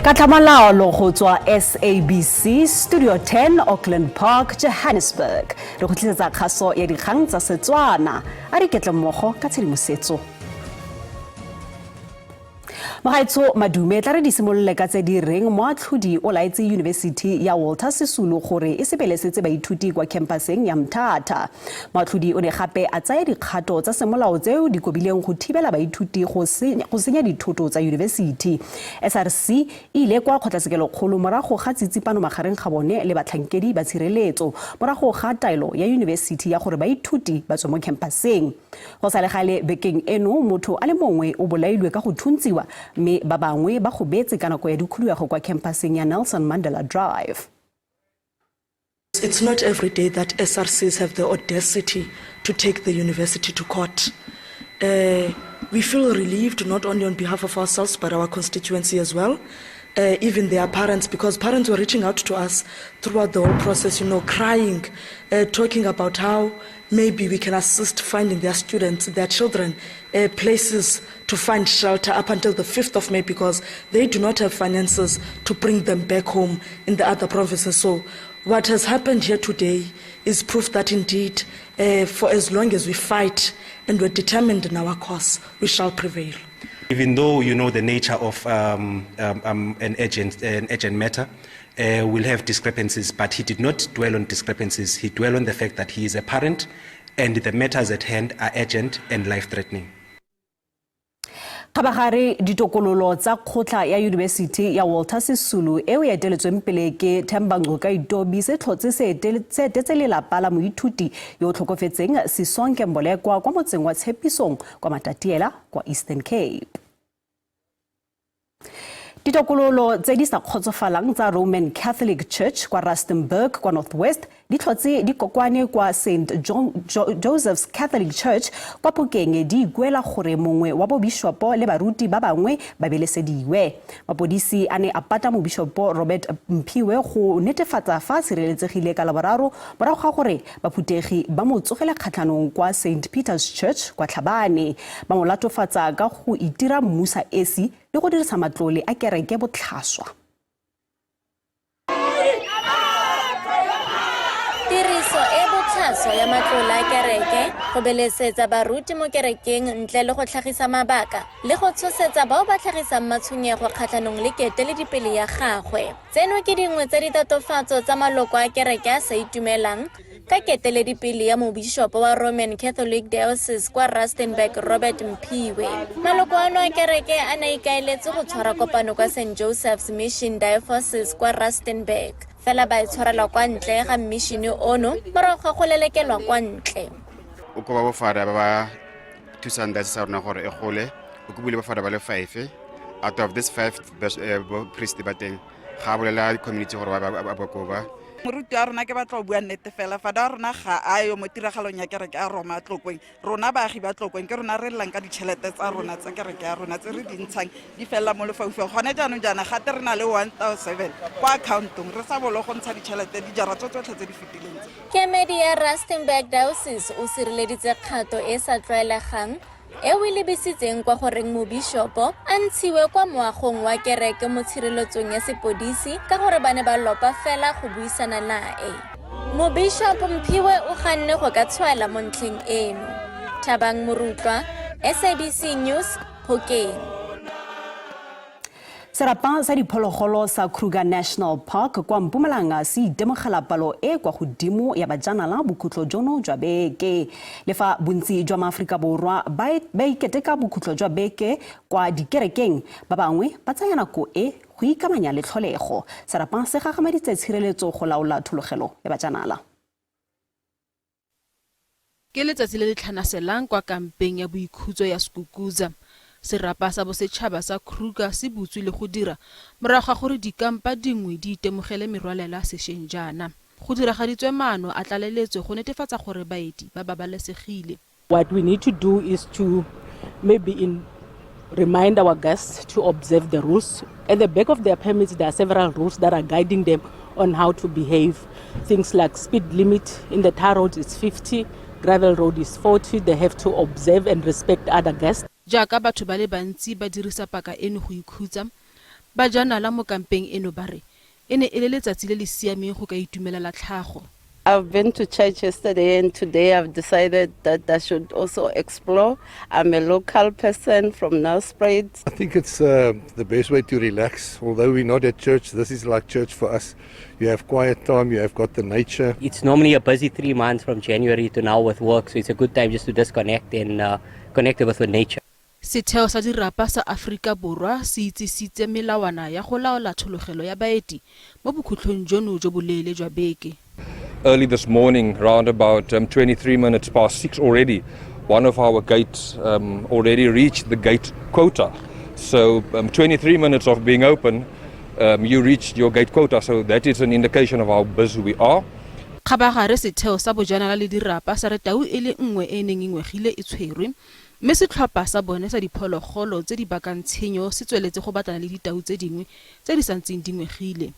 Ka tlhamalalo go tswa SABC Studio 10, Auckland Park, Johannesburg, re go tlisetsa kgaso ya dikgang tsa Setswana. A re ketle mmogo ka tshedimosetso. Mogaetsho madume, tla re di simolole ka tse di reng moatlhodi o laetse Yunibesithi ya Walter Sisulu gore e sebelesetse baithuti kwa khempaseng ya Mthatha. Moatlhodi o ne gape a tsaya dikgato tsa semolao tseo di kobileng go thibela baithuti go senya dithoto tsa yunibesithi. SRC e ile kwa kgotlatshekelokgolo morago ga tsitsipano magareng ga bone le batlhankedi ba tshireletso morago ga taelo ya yunibesithi ya gore baithuti ba tswe mo khempaseng. Go sa le gale bekeng eno, motho a le mongwe o bolailwe ka go thuntsiwa mme ba bangwe ba gobetse ka nako ya dikhuduego kwa khempaseng ya Nelson Mandela Drive. It's not every day that SRCs have the audacity to take the university to court. We feel relieved not only on behalf of ourselves but our constituency as well, even their parents, because parents were reaching out to us throughout the whole process, crying, talking about how maybe we can assist finding their students, their children, places to find shelter up until the 5th of May, because they do not have finances to bring them back home in the other provinces. So what has happened here today is proof that indeed, for as long as we fight and we're determined in our cause, we shall prevail. Even though you know the nature of an urgent matter, will have discrepancies, but he did not dwell on discrepancies. He dwelled on the fact that he is a parent and the matters at hand are urgent and life-threatening. Kgabagare, ditokololo tsa kgotla ya Yunibesithi ya Walter Sisulu eo e eteletsweng pele ke Themba Ngcukaitobi se tlhotse se etetse lelapa la moithuti yo o tlhokofetseng Sisonke Mbolekwa kwa motseng wa Tshepisong kwa Matatiela kwa Eastern Cape. Ditokololo tse di sa kgotsofalang tsa Roman Catholic Church kwa Rustenburg kwa North West di tlhotse di kokwane kwa St Joseph's Catholic Church kwa Phokeng, di ikuela gore mongwe wa bobishopo le baruti ba bangwe ba belesediwe. Mapodisi a ne a pata mobishopo Robert Mphiwe go netefatsa fa a sireletsegile ka Laboraro morago ga gore baphuthegi ba mo tsogele kgatlhanong kwa St Peter's Church kwa Tlhabane, ba mo latofatsa ka go itira mmusa esi le go dirisa matlole a kereke botlhaswa. Tiriso e botlhaswa ya matlole a kereke, go belesetsa baruti mo kerekeng ntle le go tlhagisa mabaka, le go tshosetsa bao ba tlhagisang matshwenyego kgatlhanong le keteledipele ya gagwe, tseno ke dingwe tsa ditatofatso tsa maloko a kereke a sa itumelang ka keteledipele ya mobishopo wa Roman Catholic Diocese kwa Rustenburg, Robert Mphiwe. Maloko ano a kereke a ne a ikaeletse go tshwara kopano kwa St Joseph's Mission Diocese kwa Rustenburg, fela ba e tshwarelwa kwa ntle ga mmišene ono morago ga go lelekelwa kwa ntle. O koba bofada ba ba thusang diocese ya rona gore e gole. O kobile bofada ba le five. Out of this five priest ba teng, ga a bolela community gore ba koba. Moruti wa rona, ke batla go bua nnete fela, fada wa rona ga a yo mo tiragalong ya kereke ya Roma Tlokweng. Rona baagi ba Tlokweng ke rona re llang ka ditšhelete tsa rona tsa kereke ya rona tse re di ntshang di felela mo lefaufaung. Gone jaanong jaana gate re na le 1007 kwa accountong, re sa bolo go ntsha ditšhelete dijara tso tsotlhe tse di fetileng tse. Kemedi ya Rustenburg Diocese o sireleditse kgato e e sa tlwaelegang e o e lebisitseng kwa goreng mobishopo a ntshiwe kwa moagong wa kereke mo tshireletsong ya sepodisi ka gore ba ne ba lopa fela go buisana nae. Mobishopo Mphiwe o ganne go ka tshwaela mo ntlheng eno. Thabang Morutlwa, SABC News, Phokeng. Serapa sa diphologolo sa Kruger National Park kwa Mpumalanga se itemogela palo e kwa godimo ya bajanala bokhutlo jono jwa beke. Le fa bontsi jwa maAforika Borwa ba iketeka bokhutlo jwa beke kwa dikerekeng, ba bangwe ba tsaya nako e go ikamanya le tlholego. Serapa se gagamaditse tshireletso go laola thologelo ya bajanala. Ke letsatsi le le tlhanaselang kwa kampeng ya boikhutso ya Skukuza. Serapa sa bosetšhaba sa Kruger se butswe le go dira morago ga gore dikampa dingwe di itemogele merwalela sešweng jaana. Go diragaditswe maano a tlaleletso go netefatsa gore baeti ba babalesegile. What we need to do is to maybe remind our guests to observe the rules. At the back of their permits, there are several rules that are guiding them on how to behave. Things like speed limit in the tar roads is 50, gravel road is 40. They have to observe and respect other guests. Jaaka batho ba le bantsi ba dirisa paka eno go ikhutsa, Bajanala mo kampeng eno ba re e ne e le letsatsi le le siameng go ka itumelela tlhago. I've been to church yesterday and today I've decided that I should also explore. I'm a local person from Nelspruit. I think it's the best way to relax. Although we're not at church, this is like church for us. You have quiet time, you have got the nature. It's normally a busy 3 months from January to now with work, so it's a good time just to disconnect and connect with the nature. Setheo sa dirapa sa Aforika Borwa se itsisitse melawana ya go laola thologelo ya baeti mo bokhutlhong jono jo boleele jwa beke. Early this morning, round about 23 minutes past 6 already, one of our gates already reached the gate quota. So 23 minutes of being open, you reached your gate quota. So that is an indication of how busy we are. Kgabagare setheo sa bojanala le dirapa sa re tau e le nngwe e e neng e ngwegile e tshwerwe mme setlhopha sa bone sa diphologolo tse di bakang tshenyo se tsweletse go batlana le ditau tse dingwe tse di santseng di ngwegile.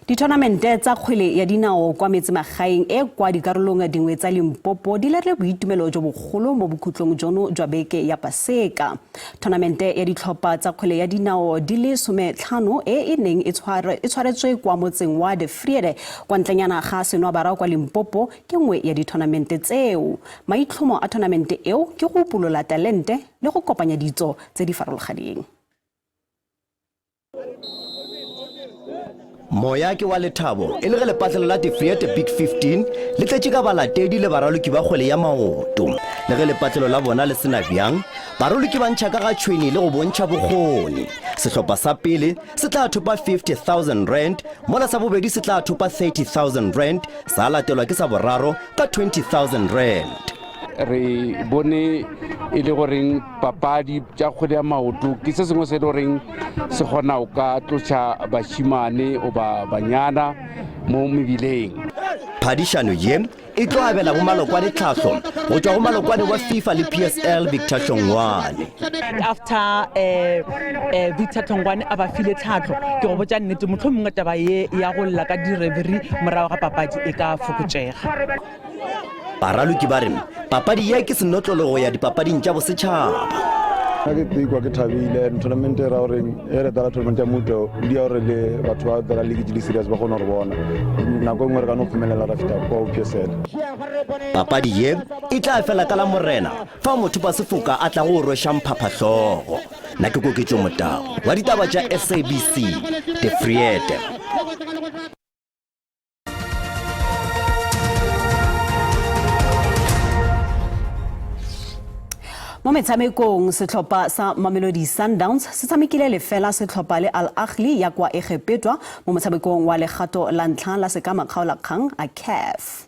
Dithonamente tsa kgwele ya dinao kwa metsemagaeng e kwa dikarolong dingwe tsa Limpopo di lerile boitumelo jo bogolo mo bokhutlong jono jwa beke ya Paseka. Thonamente ya ditlhopha tsa kgwele ya dinao di le 15 e e neng e tshwaretswe kwa motseng wa De Vrede kwa ntlenyana ga Senwabara kwa Limpopo ke nngwe ya dithonamente tseo. Maitlhomo a thonamente eo ke go upolola talente le go kopanya ditso tse di farologaneng. Moya ke wa lethabo e le ge lepatlelo la De Vrede Big 15 le tletše ka balatedi le baraloki ba kgwele ya maoto. Le ge lepatlelo la bona le sena bjang, baraloki ba ntšha ka ga tšhwene le go bontšha bokgoni. Sehlopha sa pele se tla thopa 50,000 rand, mola sa bobedi se tla thopa 30,000 rand, sa latelwa ke sa boraro ka 20,000 rand. Re bone e le goreng papadi tša kgwele ya maoto ke se sengwe se e le goreng se kgona go ka tloša bašimane goba banyana mo mebileng. Phadišano ye e tlo abela bomalokwane tlhahlo go tšwa go malokwane wa FIFA le PSL Victor Hlongwane. After Victor Hlongwane a ba file tlhahlo, ke go botša nnete mohlomongwe taba ye ya go lla ka di-referee morago ga papadi e ka fokotšega. Baraloki ba re papadi ye ke senotlolo go ya dipapading tša bosetšhaba. Nna ke ikwa ke thabile tournament e ra goreng e re dala tournament ya moto di ya gore le batho ba dala league di serious ba kgone gore bona nako e nngwe re ka no phumelela ra fita kwa PSL. Papadi ye e tla fela ka la Morena fa motho sefoka a tla go rweša mphaphahlogo. Nna ke Koketšo Motau wa ditaba tša SABC De Vrede. Mo metshamekong setlhopha sa Mamelodi Sundowns se tshamekile lefela setlhopha le Al Ahly ya kwa Egepetwa mo motshamekong wa legato la ntlha la sekamakgaolakgang a CAF.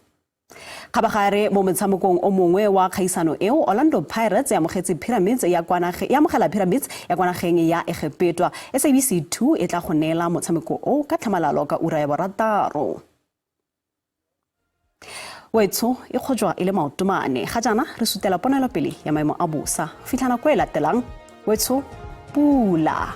Kgabagare mo motshamekong o mongwe wa kgaisano eo, Orlando Pirates e amogetse Pyramids ya kwa e amogela Pyramids ya kwa nageng ya Egepetwa. SABC 2 e tla go neela motshameko o ka tlhamalalo ka ura ya 6. Wetsho e kgojwa e le maotomane. Ga jaana re sutela ponelopele ya maemo a bosa. Fitlha nako e latelang, wetsho pula.